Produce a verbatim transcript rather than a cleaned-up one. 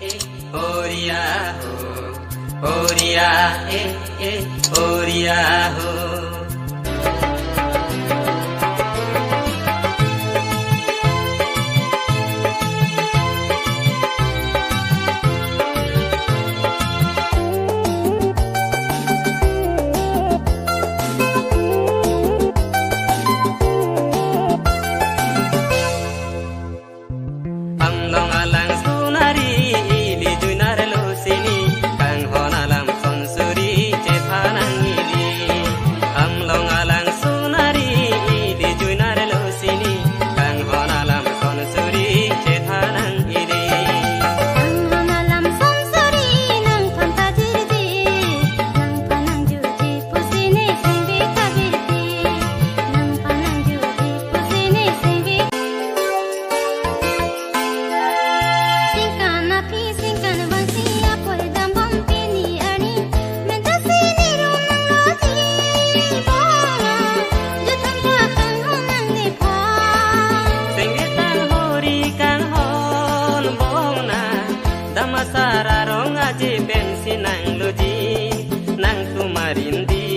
Oria ho, oria, eh, eh, oria ho. Anglong alang sunari ili juinar lo sini, kanghon alam sonsuri chethanang ili. Anglong alang sunari ili juinar lo sini, kanghon alam sonsuri chethanang ili. Kanghon alam sonsuri nangphan ta jirji, nangphan nangjuji pusi ne sengve kabirti, nangphan nangjuji pusi ne sengve. Singkan aphi singkan vangsi apor dambom pini arni. Menjasi nirum nangloji bongna. Jutang ta kanghon nangnephan. Sengve tang hori kanghon bongna. Dam asar arong aje pensi nangloji. Nangtum arindi.